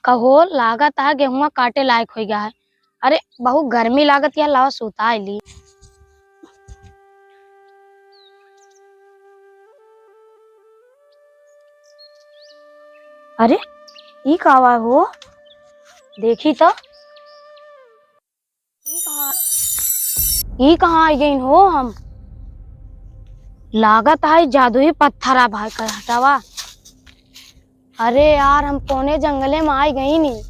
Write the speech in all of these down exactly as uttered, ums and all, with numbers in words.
कहो, लागत है गेहुआ काटे लायक होइ गया है। अरे, बहुत गर्मी लागत है, लावा सुताइ ली। अरे, ई का हुआ हो? देखी तो। ई कहाँ, ई कहाँ आइ गइन हो हम? लागत है जादुई पत्थर है भाई का हटावा। अरे यार, हम कौने जंगले में आइ गइन नी।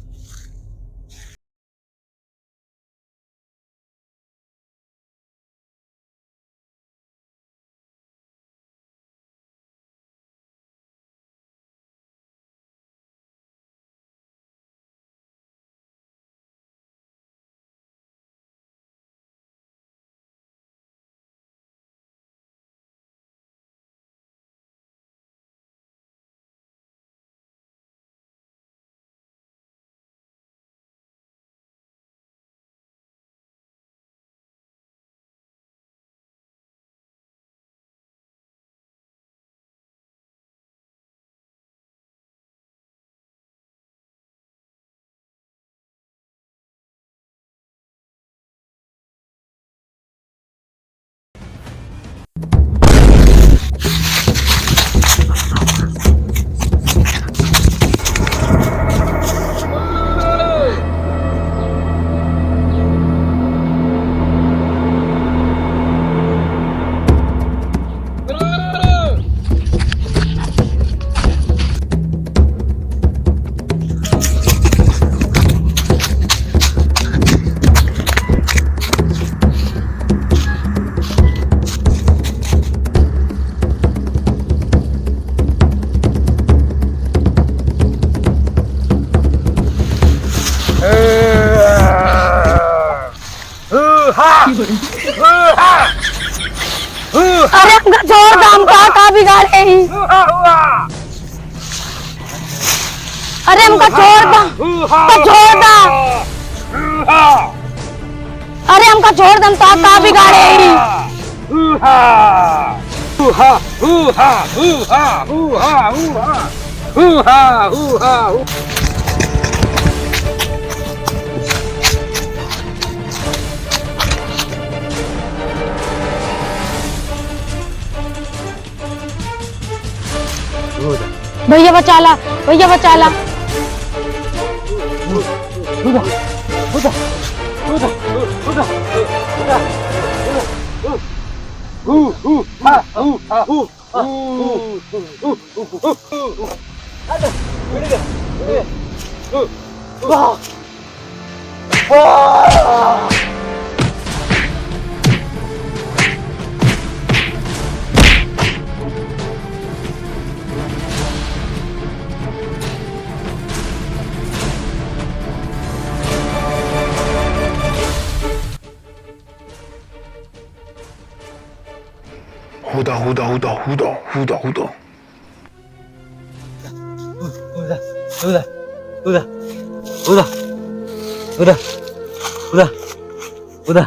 अरे हमका छोड़ दा, हम का, का बिगाड़े ही? अरे हमका छोड़ दा, हमका छोड़ दा। अरे हमका छोड़ दा, हम का, का बिगाड़े ही? भैया बचा ला, भैया बचा ला। हुदा, हुदा, हुदा।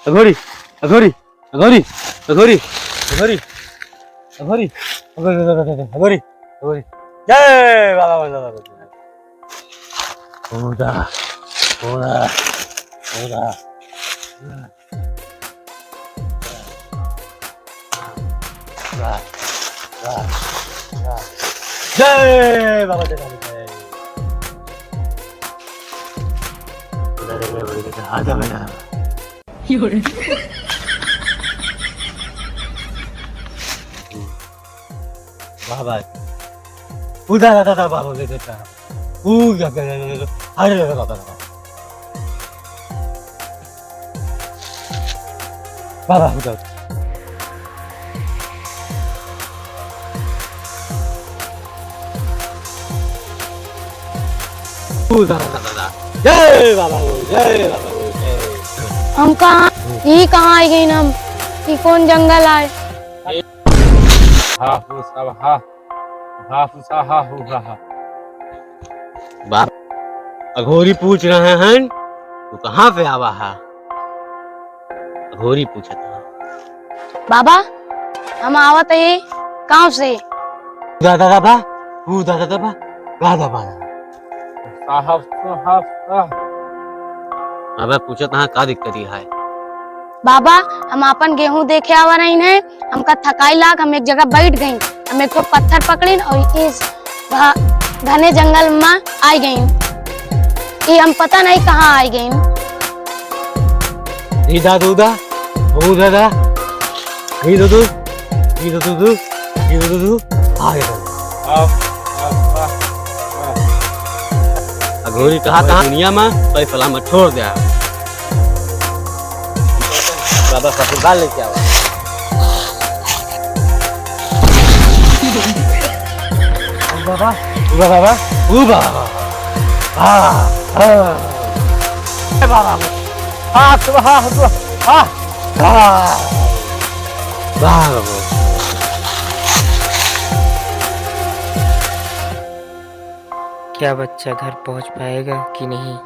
अघोरी, अघोरी, अघोरी। जय बाबा भोलेनाथ। हुदा, हुदा, हुदा। जय बाबा भोलेनाथ। वाह भाई। उधर आता था बाबा के देखा। ऊ, या, या, या, या, या। अरे, अरे, अरे, अरे। बाबा, उधर। जय बाबा, जय बाबा, जय। हम कहाँ, ई कहाँ आइ गइन हम? ई कौन जंगल आए? हाँ, वो सब, हाँ। हा, हा, हा, हा, हा। बाप, अघोरी पूछ रहे हैं, तू कहाँ से आवा हा? अघोरी पूछत है। बाबा, हम आवत है गाँव से। दादा, दादा, तू दादा, दादा, दादा, दादा। साहब, साहब, साहब। अबे पूछत हा का दिक्कत ही है? बाबा, हम आपन गेहूं देखे आवा रहीन है, हमका थकाई लाग, हम एक जगह बैठ गईन, हम एक ठो पत्थर पकड़ीन और इस घ-, घने जंगल में आई गईन। ई हम पता नहीं कहाँ आई गईन। ई दादू दा, ओ दादा, ई दो दो, ई दो दो दो, ई दो दो दो, आ गए दादा। अघोरी कहा था दुनिया में, तो फला में छोड़ दिया। दादा ससुराल लेके आवा। बाबा, ओ बाबा, ओ बाबा। हाँ, हाँ। ए बाबा। हाँ, सुबह, हाँ, सुबह, हाँ। हाँ। वाह, वाह। क्या बच्चा घर पहुंच पाएगा कि नहीं?